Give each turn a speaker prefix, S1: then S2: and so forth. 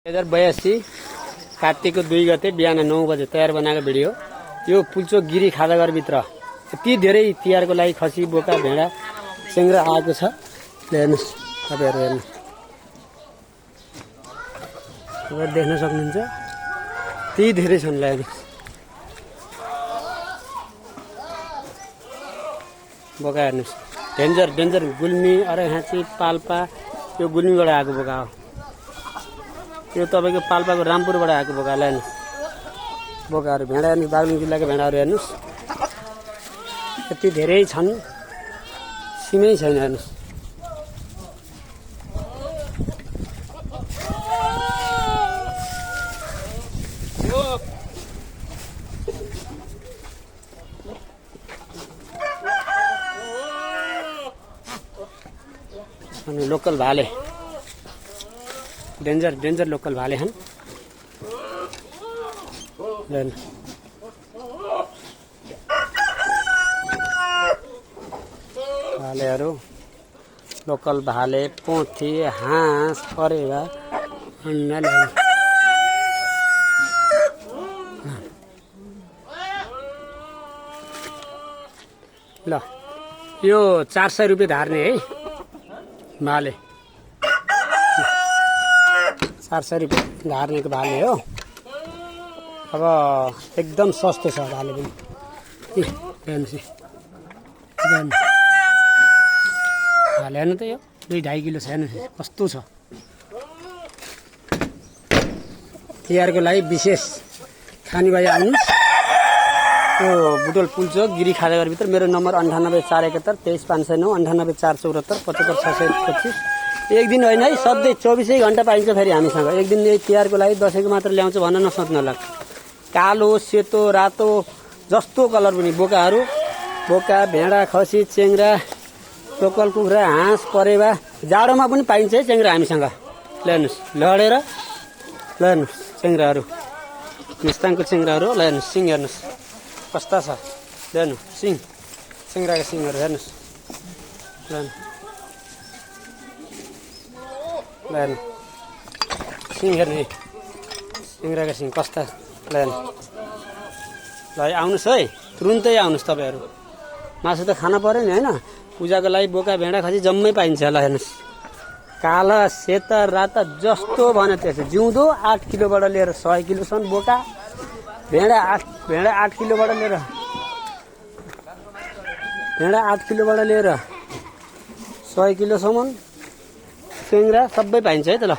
S1: 2082 कार्तिकको 2 गते बिहान 9 बजे तयार बनाएको भिडियो। यो पुल्चोक गिरी खाजाघरभित्र यति धेरै तिहारको लागि खसी, बोका, भेडा, सेङ्ग्रा आएको छ। हेर्नुहोस् तपाईँहरू, हेर्नु तपाईँ देख्न सक्नुहुन्छ, ती धेरै छन्। हेर्नुहोस् बोका, हेर्नुहोस् डेन्जर डेन्जर गुल्मी, अरैहाँची, पाल्पा। यो गुल्मीबाट आएको बोका हो। यो तपाईँको पाल्पाको रामपुरबाट आएको बोका। हेर्नुहोस् बोकाहरू, भेडा, हेर्नुहोस् बागलुङ जिल्लाको भेडाहरू हेर्नुहोस् यति धेरै छन्, सिमै छैन। हेर्नुहोस् अनि लोकल भाले, डेन्जर डेन्जर लोकल भाले हन्। भालेहरू, लोकल भाले, पोथी, हाँस, परेवा, ल यो 400 रुपियाँ धार्ने है भाले। 400 रुपियाँ धार्नेको भाले हो। अब एकदम सस्तो छ भाले पनि। हेर्नुहोस् भाले, हेर्नु त यो 2-2.5 किलो छ। हेर्नुहोस् कस्तो छ। तिहारको लागि विशेष खाने भाइ आउनुहोस्। यो बुटोल पुल्चोक गिरी खाजाघरभित्र मेरो नम्बर 9841 23509, 984474 75625। एक दिन होइन है, सधैँ 24 घन्टा पाइन्छ फेरि हामीसँग। एक दिन यही तिहारको लागि दसैँको मात्र ल्याउँछ भन्न नसोच्नु होला। कालो, सेतो, रातो जस्तो कलर पनि बोकाहरू, बोका, भेडा, खसी, चेङ्ग्रा, लोकल कुखुरा, हाँस, परेवा। जाडोमा पनि पाइन्छ है चेङ्ग्रा हामीसँग। हेर्नुहोस् लडेर, हेर्नुहोस् चेङ्ग्राहरू, मुस्ताङको चेङ्ग्राहरू। हेर्नुहोस् सिङ, हेर्नुहोस् कस्ता छ। हेर्नु सिङ, चेङ्ग्राको सिङहरू हेर्नुहोस्। हेर्नु सिङ, हेर्नु चेङ्ग्राको सिङ कस्ता। हेर्नु ल आउनुहोस् है, तुरुन्तै आउनुहोस् तपाईँहरू। मासु त खान पऱ्यो नि होइन, पूजाको लागि बोका, भेडा, खसी जम्मै पाइन्छ। ल हेर्नुहोस् काला, सेता, राता जस्तो भन्यो त्यस्तो। जिउँदो 8 किलोबाट लिएर 100 किलोसम्म बोका, भेडा 8 किलोबाट लिएर 100 किलोसम्म चेङ्ग्रा सबै पाइन्छ है त। ल